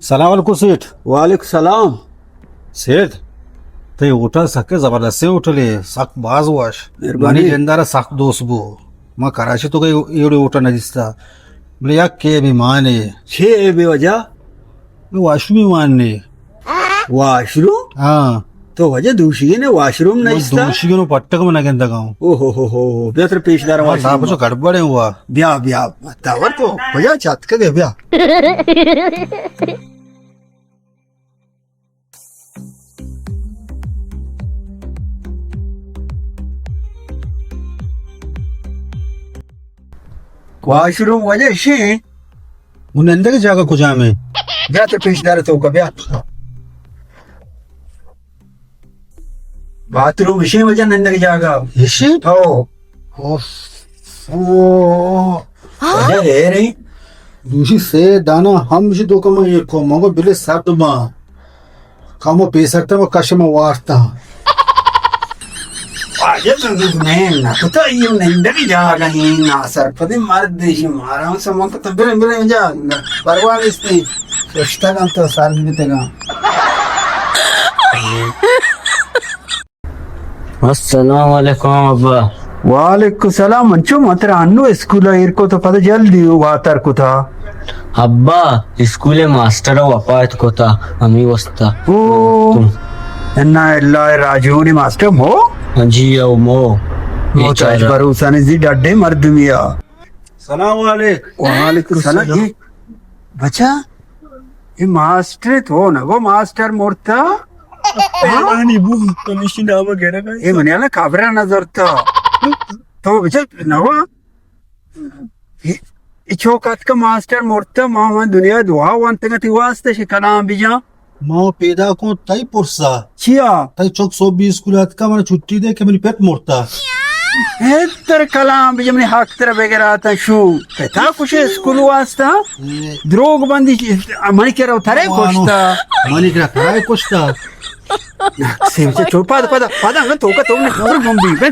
سلام علیکم سیٹھ۔ وعلیکم سلام۔ سیٹھ، تئی ہوٹل سکیں زبردستیں ہوٹلے، سک باز وش۔ مہربانی۔ منی جندارا سک دوست بو۔ ما کراچی تو گئی ایوڑے ہوٹل نہ دیستا۔ بلے یک کے بھی مانے۔ چے اے بے وجہ؟ واش روم مان نے۔ Wash room? ہاں۔ تو وجہ دوشیگے نے واش روم نہ استا؟ دوشیگے نو پٹک من گندگا ہوں۔ او ہو ہو ہو، بیا تر پیش دار واش روم۔ صاحب، کچھ گڑبڑ ہے ہوا۔ بیا، بیا، تاور تو کجا چات کے بیا۔ واش روم وجہ اشی؟ وہ نندگ جاگہ کجام ہے؟ بیا تو پیش دار تو کا بیا۔ باتھ روم اشی وجہ نندگ جاگہ۔ اشی؟ او۔ اوف۔ او۔ وجہ ہے رہی۔ دوشی سے دانا ہم اشی دو کم ایر کو مگو بلے سرد ما۔ کمو پیسرتاں و کشم وارتاں۔ واجہ تو زود میں نہ کتا، یہ نندگی جاگہ ہیں، ناسرپدیں مرد دیشی مارا ہم سمن کتا، برن، برن جا، پرواہ نیستی۔ سشتگاں تو سر بیتگاں۔ السلام علیکم ابا۔ وعلیکم السلام۔ انچو من ترا انو اسکول ءَ ایر کت، پدا جلدی واتر کتا۔ ابا، اسکول ءِ ماسٹر ءَ وفات کتا، ہمے واسطہ۔ او، تو انا اللہ راجعون، ماسٹر مو؟ ہاں جی، او مو۔ مو تو اچ بیچارہ۔ بھروسہ نہیں زی، ڈڈے مردمی آ۔ سلام علیکم۔ وعلیکم السلام۔ السلام۔ اے بچا، اے ماسٹر تو نہ گو، ماسٹر مرتا؟ حیرانی بو، ہمیشی نام گرگ۔ اے منی اللہ قبر نہ زرتا۔ تو بچا نہ گو۔ اے، اے چوک اتکا ماسٹر مرتا، ما، ما دنیا دعا وانتگا تی واسطہ شی کلام بجا۔ ما پیدا کن تئی پرسا۔ چیا؟ تئی چک سوبی اسکول اتکا، من چھٹی دے کہ منی پت مرتا۔ اے تر کلام بجا، منی حق تر بگراتا شو۔ پتا کشے اسکول واسطہ؟ اے۔ دروگ بندی چی-، منی کرا ترے وانو۔ کشتا۔ منی کرا ترے کشتا۔ نا، سیم سے چو، پادا، پادا، پادا، من توکا تو نے خبر گم بی، من۔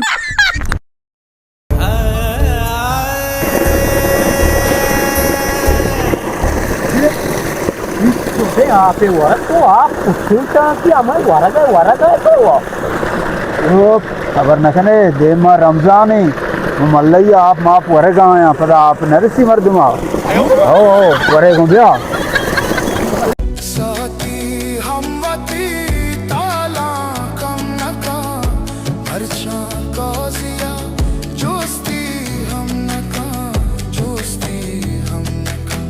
اے آپ ءِ ورگ تو آپ کٹینتا کہ ہمے ورگ ءَ، ورگ ءَ تو۔ او، خبر نہ کنے، دیما رمضان ایں، ملئی آپ ماپ ورگ ءَ آیاں، پدا آپ نہ رسی مردم ءَ۔ او، او، ورے گوں بیا۔ ساتی ہم وتی تالاں کم نہ کن، مرچاں قاضی ءَ جستی ہم نہ کن، جستی ہم نہ کن۔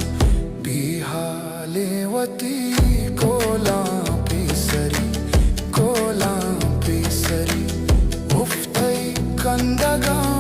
بے حالیں وتی کولاں پیسری، کولاں پیسری، اف تئی کندگاں